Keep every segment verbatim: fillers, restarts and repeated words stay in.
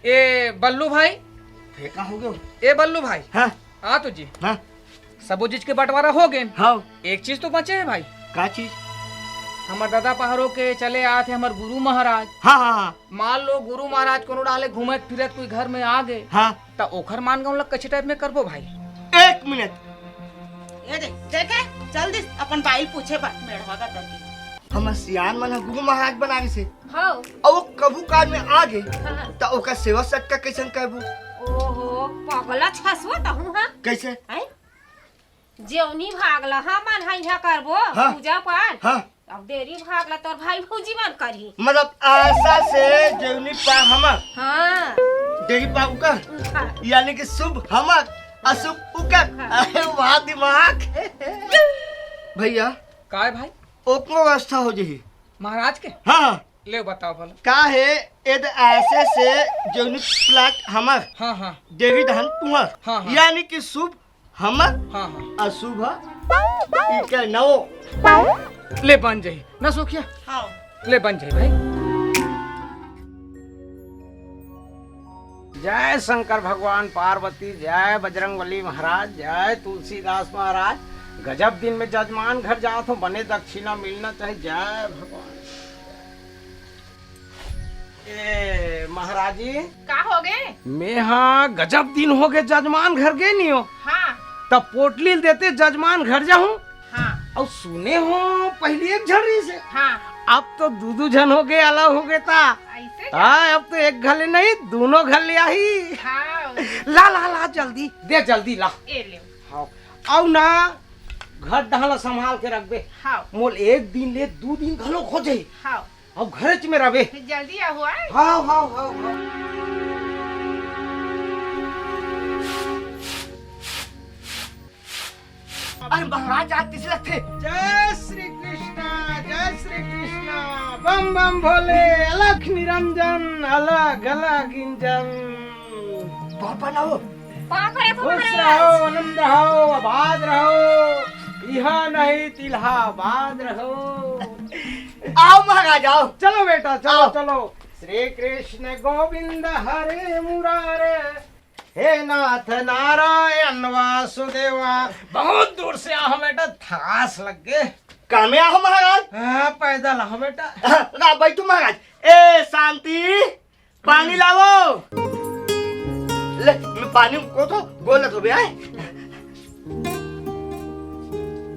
ए बल्लू भाई। फेंका हो गयो। ए बल्लू भाई। हाँ। आ तो जी। हाँ। सबो चीज के बंटवारा हो गेन। हाँ। एक चीज तो बचे है भाई। का चीज? हमर दादा पहाड़ों के चले आत हे हमर गुरु महाराज। हाँ, हाँ, हाँ। मान लो गुरु महाराज कोनो डाले घूमत फिरत कोई घर में आ गए। हाँ। त ओखर मान गौन ला कच्चे टाइप में करबो भाई? एक मिनट। ए दे, देखे, चल दिस अपन बाइल पूछे बर मेढ़वा का तरफ। हमर सियान मन ह गुरु महाराज बनारिस हे। हाँ। अउ वो कभू काल में आ गे, हाँ। त ओकर सेवा सत्कार कइसन करबो? ओहो, पगला छसवा तहूँ, हाँ? कइसे? हैं? जेवनी भाग ला, हाँ, मन हा इहाँ करबो, हाँ। पूजा पाठ। हाँ। अब देरी भाग ला तोर भाई भौजी मन करही। मतलब, आशा से जेवनी पा हमर। हाँ। देरी पा उकर। उकर। यानी कि शुभ हमर, अशुभ उकर। उकर। अरे, वाह दिमाग। भैया। काय भाई? ओकरो व्यवस्था हो जही। महाराज के? हाँ, हाँ। ले बताओ भला। का हे, यदि आशा से जेवनी प्लाट हमर, हाँ, हाँ। देरी धान तुहर, हाँ, हाँ। यानी कि शुभ हमर, हाँ, हाँ। अशुभ इके नवो। ले बन जाही ना सोखिया? हाँ। ले बन जाही भाई। जय शंकर भगवान पार्वती, जय बजरंगबली महाराज, जय तुलसीदास महाराज। गजब दिन में जजमान घर जात हो, बने दक्षिणा मिलना चाहिए। जय भगवान। ए महाराजी। का हो गे? मैं हाँ गजब दिन हो गे जजमान घर गे नहीं हो। हाँ। तब पोटली देते जजमान घर जाहूँ। हाँ। अउ सुने हो पहली एक झन रहिस हे। हाँ। अब तो दू दू झन हो गे, अलग हो गे ता। ऐसे का? हाँ, अब तो एक घर ले नहीं, दूनों घर ले आही। हाँ। ला, ला, ला, जल्दी दे, जल्दी ला। ए ले। हाँ। अउ ना, घर डहला संभाल के रखबे। हाँ। मोल एक दिन ले दू दिन घलो हो जाही। हाँ। अब घरेच में रहे। फिर जल्दी आओ, आए। हाँ, हाँ, हाँ, हाँ। अरे महाराज, आज तिसे लगथे। जय श्री कृष्णा, जय श्री कृष्णा। बम बम भोले, अलख निरंजन, अलग अलग इंजन। पापा ना हो। पापा है खुश महाराज। रहो, आनंद रहो, आबाद रहो, इहा नहीं तिलहा आबाद रहो। आओ महाराज, आओ। चलो बेटा, चलो, आओ। चलो। श्री कृष्ण गोविंद हरे मुरारे, हे नाथ नारायण वासुदेवा। बहुत दूर से आहो बेटा, थकास लग गे। कामे आहो महाराज? हाँ, पैदल आहो बेटा। हाँ, ना बैठो महाराज। ए शांति, पानी लावो। ले, मैं पानी को तो गोलत हो बे, आए।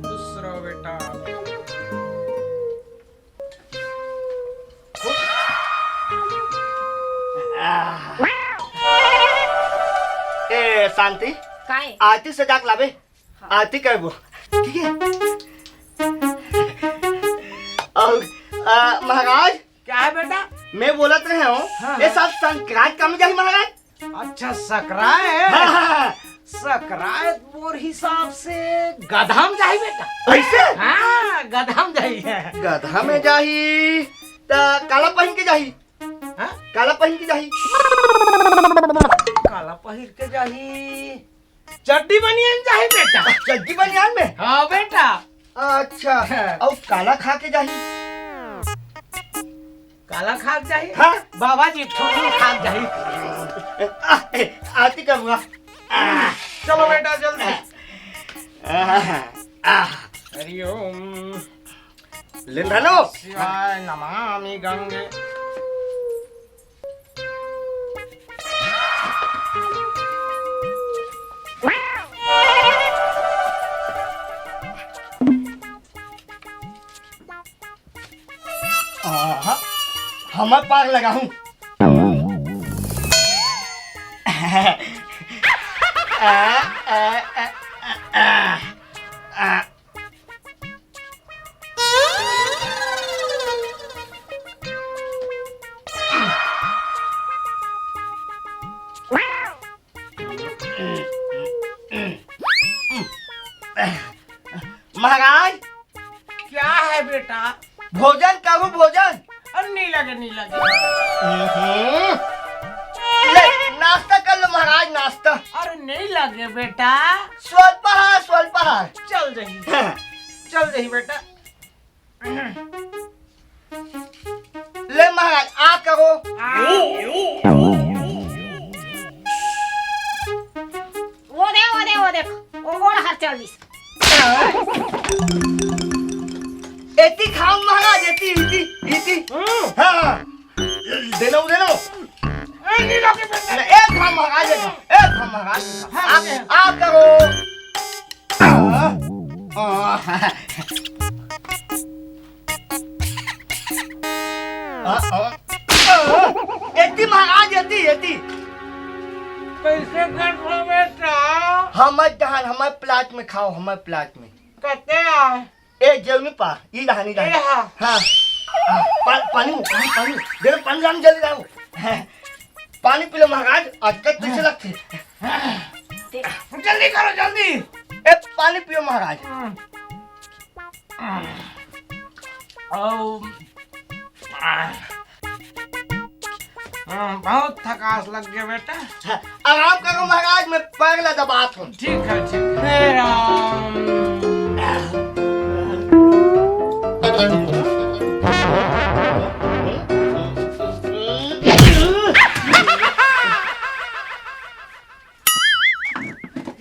दूसरा बेटा। ए, शांति। काय? आरती सजा के लाबे। हाँ। आरती करबो। ठीक है? और, आ, महाराज। क्या है बेटा? मैं बोलत रहे हूँ, हाँ, ये हाँ। सब संक्रांत का में जाही महाराज? अच्छा, सकराय है? हाँ, हाँ, हाँ। सकराय मोर हिसाब से गधा में जाही बेटा। ऐसे? हाँ, गधा में जाही है। गधा में जाही, त काला पहिन के जाही। हाँ? काला पहिन के जाही। काला पहिर के जाही। चड्डी बनियान जाही बेटा। चड्डी बनियान में? हाँ बेटा। अच्छा, हाँ। अउ काला खा के जाही। काला खा के जाही? हाँ। बाबा जी ठुठुल खा के जाही। आ, ए, आरती करूँगा। चलो बेटा जल्दी। आ, आ। हरिओम। ले धनो। शिवाय नमामि गंगे। आहा, हमर पार लगाहूं। आ, आ, आ, आ, आ, आ। महाराज, क्या है बेटा? भोजन करूं, भोजन? अरे नहीं लगे, नहीं लगे। हम्म। ले, नाश्ता कर लो महाराज, नाश्ता। अरे नहीं लगे बेटा। स्वल्पाहार, स्वल्पाहार। चल जाही। हाँ। चल जाही बेटा। ले महाराज, आ करो। आ। थाम महाराज, एती, एती, एती। हम्म। हाँ, हाँ। दे लो, दे लो। ए, नहीं लो के बेटा। ए, थाम महाराज, ए, थाम महाराज। हाँ, आ, हाँ। आ करो। आ, आ। आ, आ। एती महाराज, एती, एती। कैसे कर लो बेटा? हमर डहान, हमर प्लाट में खाओ, हमर प्लाट में। कते आए? ए, जेवनी पा, ई डहान, ई डहान। ए, हाँ। हाँ। पा-, पानी, पानी, पानी। दे, पानी लाओ, जल्दी लाओ। पानी पी लो महाराज, आज तक कैसे लगते? जल्दी करो, जल्दी। ए, पानी पियो महाराज। हम्म। ओ, आ, हाँ, बहुत थकास लग गया बेटा। आराम करो महाराज, मैं पैर ला दबात हूँ। ठीक है, ठीक है। हे राम।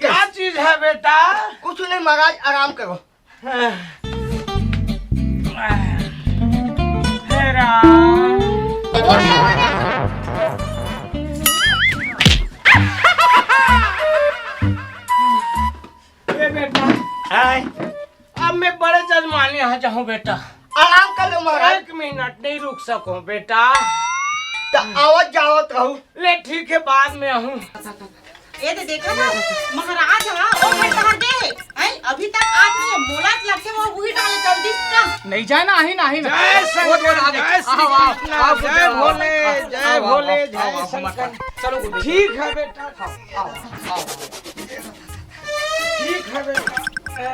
क्या चीज है बेटा? कुछ नहीं महाराज, आराम करो। हे राम। ए बेटा, आय। अब मैं बड़े जजमान यहाँ जाहूँ बेटा। आराम कर लो महाराज। एक मिनट नहीं रुक सकूँ बेटा। तो आवत जावत रहू। ले ठीक है, बाद में आहूँ। ए दे देखा ना, महाराज हा, ओ घर कहाँ गे हे? हैं? अभी तक आत नहीं है, मोला लगथे वो उही डाले जल्दी से। नहीं जाए ना, आही ना, आही ना। जय शंकर, वो तो आगे। जय श्री आओ, आओ, कृष्ण, आओ, जय आओ, भोले, आओ, जय आओ, भोले, आओ, जय आओ, शंकर। हमारे पास। चलो, गुड्डू। ठीक है बेटा। आओ, आओ, आओ। ठीक है बेटा। ले,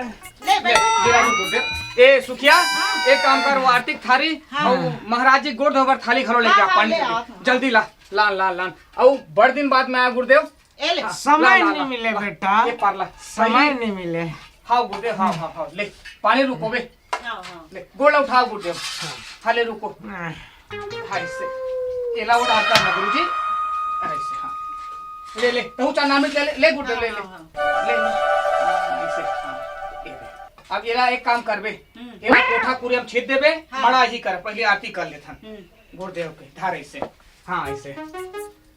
ले, बैठो ले, महाराज। गुड्डू। ए, सुखिया, हाँ। एक काम कर, वो आरती के थारी हाँ। और महाराज जी गोड़ धोबर थाली घलो लेके हाँ, आ, हाँ, पानी ले के। आओ। जल्दी ला, लान, लान, लान। अउ बड़ दिन बाद में आया गुरुदेव। ए ले। हाँ, समय ला, ला, नहीं ला, मिले ला। बेटा। ये पार ला। समय पहले नहीं मिले। हाँ गुरुदेव, हाँ, हाँ, हाँ, ले, पानी रुको बे। हाँ, हाँ। ले, गोड़ उठाओ गुरुदेव। हाँ, ले रुको। हाँ। हाँ, ऐसे। एला उड़ा कर ना गुरुजी। ऐसे, हाँ। ले, ले, तहू चार नाम ले, ले, ले गुरुदेव, ले, ले। हाँ, हाँ, हाँ। ले, ले। हाँ, ऐसे, हाँ। ये ले। अब एला एक काम करबे। हम्म। एला कोठा कुरिया में छीत देबे, हाँ। बड़ा ही कर, पहले आरती कर लेथन। हम्म। गुरुदेव के, धार ऐसे। हाँ, ऐसे।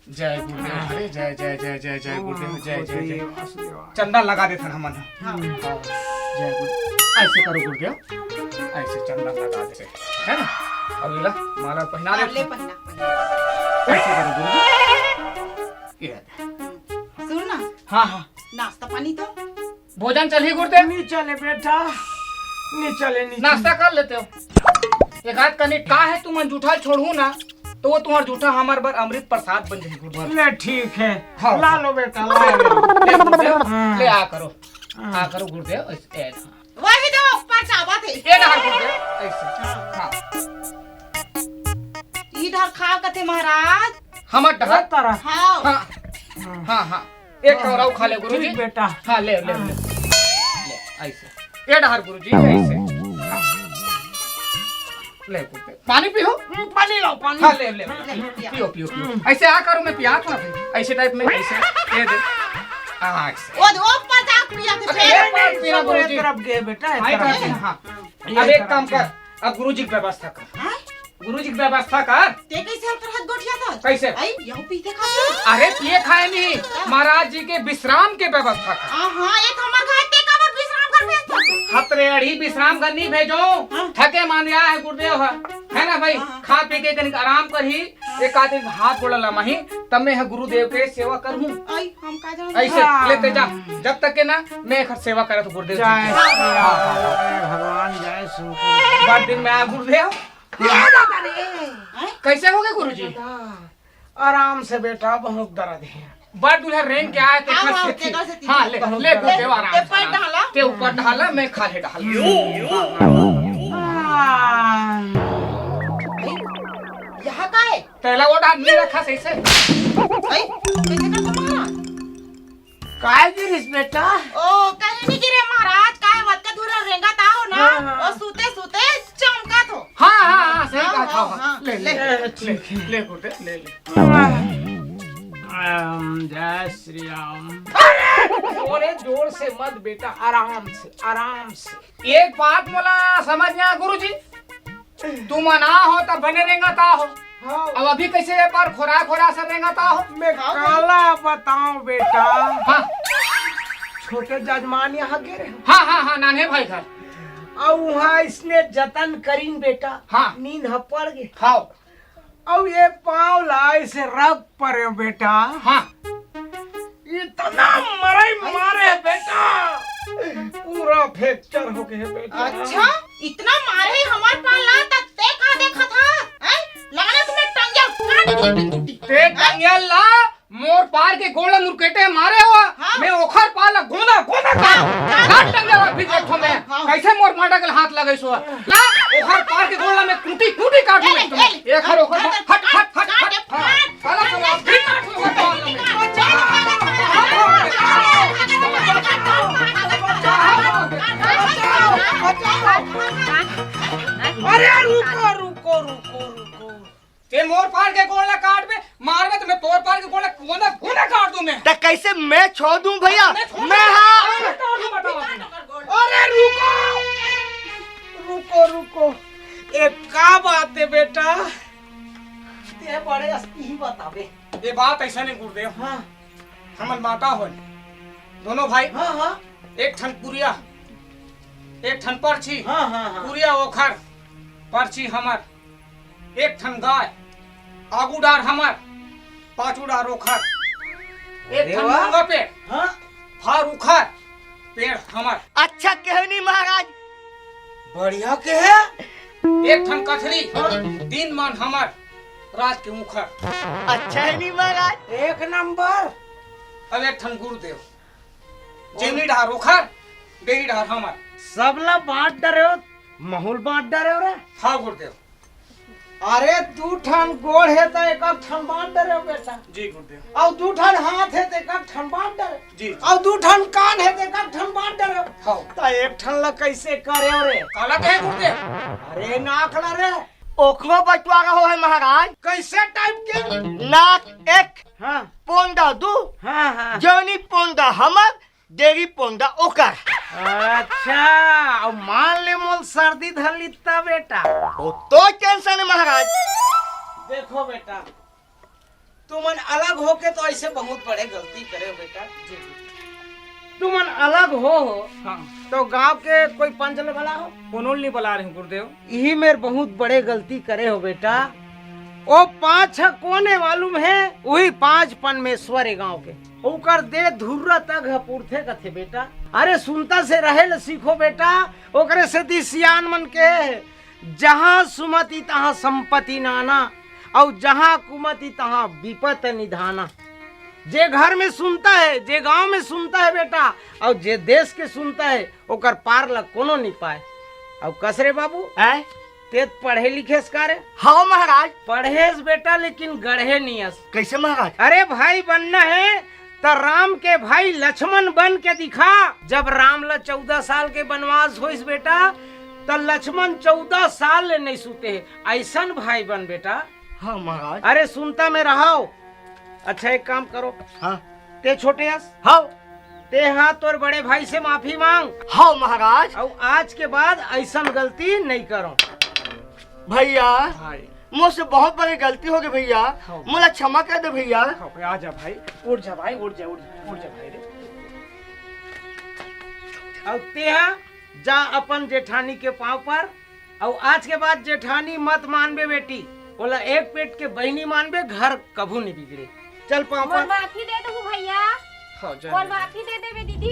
जय गुरुदेव, अरे जय, जय, जय, जय, जय गुरुदेव, जय, जय, जय। गुरुदेव, वासुदेव। चंदा लगा देथन हमन। हाँ। हाँ, जय गुरु। ऐसे करो गुरुदेव, ऐसे चंदा लगा दे, है ना? अब एला माला पहना हाँ, दे। ले पहना, पहना। ऐसे करो गुरुजी। ये। हम्म। सुन ना। हाँ, हाँ। नाश्ता पानी तो? भोजन चलही गुरुदेव? नहीं चले बेटा, नहीं चले, नहीं नाश्ता चले। कर लेते हो। एक आध कनी का है, तुमन जूठा छोड़हू ना, तो वो तुम्हार जूठा हमार बर अमृत प्रसाद बन जाही गुरुदेव। ले ठीक है, हाँ। ला लो बेटा, ला लो। ले गुरुदेव, हाँ। ले आ करो, हाँ। आ करो गुरुदेव, ऐसे, ऐसे। वही दे ऊपर चाबत हे। ये डहर गुरुदेव, ऐसे। हाँ। हाँ। इधर खाव कथे महाराज। हमर डहर? तरह। हाँ। हाँ। हाँ, हाँ। एक ठौर अउ खा ले गुरुजी। ठीक बेटा। हाँ, ले, ले, ले। ले, ऐसे। ये डहर गुरुजी, ऐसे। ले, गुरुजी। पानी पीहू? हम्म, पानी लाओ, पानी। हाँ, ले, ले, ले। ले, पिया। पियो, पियो, पियो। हम्म। ऐसे आ करो, मैं पियात हूँ अभी। ऐसे type में, ऐसे। ये दे। हाँ, ऐसे। वो, वो पचास पिया थे, अरे, फिर ये पानी पीना सब गुरुजी। एक तरफ गए बेटा, एक हाँ, तरफ। हाँ। अब एक काम कर, अब गुरुजी के व्यवस्था कर। हाँ? गुरुजी के व्यवस्था कर। ते कैसे हर तरह गोठिया था? कैसे? आई, यहू पीते खाते? अरे पिए खाए नहीं, हाँ। महाराज जी के विश्राम के व्यवस्था कर। हाँ, हाँ, ये तो हमार घर ते काबर विश्राम घर भेजता? हतरे अड़ी विश्राम घर नहीं भेजो, हाँ। थके मांदे आए हे गुरुदेव ह, है ना भाई? हाँ, हाँ। खा पी के कनिक आराम करही, हाँ। एक आध दिन हाथ गोड़ लमाही, तब मैं ह गुरुदेव के सेवा करहूँ। आई, हम का जानत? ऐसे हाँ। लेते जा, जब तक के ना मैं एकर सेवा करत गुरुदेव जी जय के। श्री राम, जय भगवान, जय शंकर। बड़ दिन में आ गुरुदेव। अरे दादा रे। हैं? कैसे हो गए गुरुजी? आराम से बेटा, बहुत दर्द है। बड़ दूल्हा रेंग के आए, ते हाँ, खा हाँ, से ते खा से हाँ, ले, बहुत ले दर्द गुरुदेव, है। आराम ते से, पर आराम। डाला। ते ऊपर डाला, मैं खाले डाला। हाँ। भाई, यहाँ का है? तेला वो डाल नहीं रखा सही से। भाई, कैसे कर तुम्हारा? काय गिरिस बेटा? ओ, कहीं नहीं गिरे महाराज, काय मत का दूर रेंगत आहो ना, हाँ, हाँ। ओ सूते सूते चमकत हो। हाँ, हाँ, हाँ, सही हाँ, कहा था, हाँ, हाँ। हाँ। ले, ले, ले, ले, ठीक है। ले, ले, गुरुदेव, ले, ले। आम, जय श्री राम। अरे, जोरे जोर से मत बेटा, आराम से, आराम से। एक बात मोला समझ में आ गुरुजी, तुमन आ हो त बने रेंगत आ हो। हाँ। अब अभी कइसे ये पार खोरा खोरा से रेंगत आ हो? मैं काला बताऊं बेटा। हाँ। छोटे जजमान यहाँ गे रहे। हाँ, हाँ, हाँ, नान्हे भाई घर। अउ उहाँ इसने जतन करिन बेटा। हाँ। नींद ह पड़ गे। हाँ। अउ ये पाँव ला ऐसे रख परे बेटा। हाँ। इतना मरई मारे बेटा, पूरा फ्रैक्चर हो गए बेटा। अच्छा, इतना मारे हमार पाला, त ते का देखत हा? हैं? लानत में टंगिया काट दी टूटी। ते टंगिया ला, मोर पार के गोड़ ला मुरकेटे मारे हो। हाँ। मैं ओखर पार ला गोंदा, गोंदा काट। हाँ। काट टंगिया ला फिर देखो मैं। हाँ। कैसे मोर पाटा के हाथ लगे सो। ला, ओखर पार के गोड़ ला मैं कूटी, कूटी काटूं ए, मैं तुम्हें। ए, ए, एखर ओखर काट, हट, हट, हट, काट, हट। काट। हाँ। साला साला, फिर काट लो, काट लो। अरे यार, रुको, रुको, रुको, रुको, रुको। ते मोर पार के गोड़ ला काट बे, मार बे, तो मैं तोर पार के गोड़ ला कोना, कोना काट दूं मैं। त कैसे मैं छोड़ दूं भैया? मैं छोड़ मैं दूं। हाँ। अरे, मैं काट दूं, बताओ। अरे, रुको, रुको, रुको। ए, का बात है बेटा? ते बड़े अस्ती ही बताबे। ये बात ऐसा नहीं गुरुदेव। हाँ। हमन बांटा होन। दोनों भाई। हाँ, हाँ। एक ठन पुरिया, एक ठन परछी। हाँ, हाँ, हाँ। पुरिया ओखर, परछी हमर। एक ठन गाय, आगू डार हमर, पाछू डार ओखर। एक अरे ठन वाह। मूंगा पेड़, हाँ। फार उखर, पेड़ हमर। अच्छा कहनी महाराज। बढ़िया के है। एक ठन कथरी, हाँ। दिन मान हमर, रात के उखर। अच्छा है नी महाराज। एक नंबर। अब एक ठन गुरुदेव, जेवनी डहार ओखर, डेरी डहार हमर। सबला बांट डरे हो, महूं ल बांट डरे हो रे। हाँ गुरुदेव। अरे दू ठन गोड़ हे त एक ठन बांट डरे हो बेटा। जी गुरुदेव। अउ दू ठन हाथ हे त एक ठन बांट डरे। जी, जी। अउ दू ठन कान हे त एक ठन बांट डरे हो। हाँ। त एक ठन ला कैसे करे हो रे? काला कहे गुरुदेव? अरे नाक ला रे। ओखरो बंटवारा हो है महाराज। कैसे टाइप के? नाक एक, हाँ। पोंदा दू, हाँ, हाँ। जेवनी पोंदा हमर, डेरी पोंदा ओकर। अच्छा, अब मान ले मोल सर्दी धर ली त बेटा। वो तो टेंशन है महाराज। देखो बेटा, तुमन अलग होके तो ऐसे बहुत बड़े गलती करे हो बेटा। तुमन अलग हो, हो, हाँ। तो गांव के कोई पंच ल बला हो। कोनो ल नहीं बला रहे हो गुरुदेव। यही मेर बहुत बड़े गलती करे हो बेटा। ओ पांच ह कोने मालूम है, वही पांच परमेश्वर है गांव के। ओकर दे धुर्रा तक ह पुरथे कथे बेटा। अरे सुनता से रहे ल सीखो बेटा, ओकरे सेती सियान मन के, जहां सुमति तहां संपत्ति नाना, अउ जहां कुमति तहां विपत निधाना। जे घर में सुनता है, जे गांव में सुनता है बेटा, अउ जे देश के सुनता है, ओकर पार ला कोनो नहीं पाए। अउ कस रे बाबू, आय? ते त पढ़े लिखेस का रे? हाँ महाराज। पढ़ेस बेटा, लेकिन गढ़े नियस। कैसे महाराज? अरे भाई बनना है त राम के भाई लक्ष्मण बन के दिखा। जब राम ला चौदह साल के वनवास होइस बेटा, त लक्ष्मण चौदह साल ले नहीं सुते। ऐसन भाई बन बेटा। हाँ महाराज। अरे सुनता में रहो। अच्छा एक काम करो। हाँ। ते छोटे हस? हाँ। ते हाँ तोर बड़े भाई से माफी मांग। हाँ महाराज। अउ आज के बाद ऐसन गलती नहीं करो। भैया, भाई। मोसे बहुत बड़ी गलती हो गई भैया, हाँ। मोला क्षमा कर दे भैया। हाँ, आ जा भाई, उठ जा भाई, उठ जा, उठ जा, उठ जा भाई रे। अउ ते हा जा अपन जेठानी के पाँव पर, अउ आज के बाद जेठानी मत मानबे बेटी, ओला एक पेट के बहिनी मानबे, घर कभू नहीं बिगड़े। चल पाँव मोर पर। माफी दे देहू भैया। हाँ, जय मोर माता। माफी दे देबे दीदी।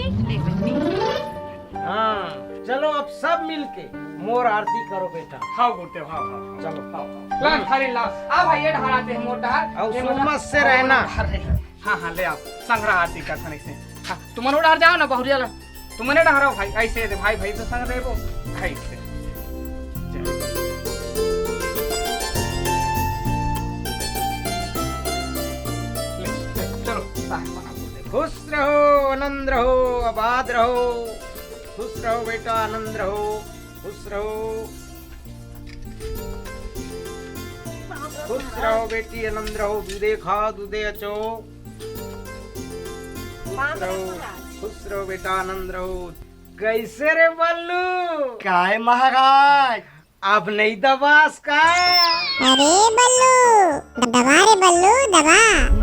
हाँ, चलो अब सब मिलके मोर आरती करो बेटा। हाँ गुरुदेव, हाँ, हाँ, हाँ। चलो। हाँ, हाँ। ला थारी ला। आ भाई, ये ढाल आते हैं मोर ढाल। और ये मोर सुम्मत से रहना। हाँ, हाँ, ले आओ। संघरा आरती का थाने से। हाँ, तुमन उड़ार जाओ ना बहुरिया ला। तुमने डहराओ भाई, ऐसे दे भाई, भाई तो संग देबो। भाई से। ले, ले, चलो, साहब बना बोले। खुश रहो, आनंद रहो, आबाद रहो। खुश रहो बेटा, आनंद रहो, खुश रहो। खुश रहो बेटी, आनंद रहो, दूधे खाओ, दूधे अचो। खुश रहो, खुश रहो बेटा, आनंद रहो। कैसे रे बल्लू? काय महाराज? अब नहीं दबास का? अरे बल्लू, दबा रे बल्लू, दबा।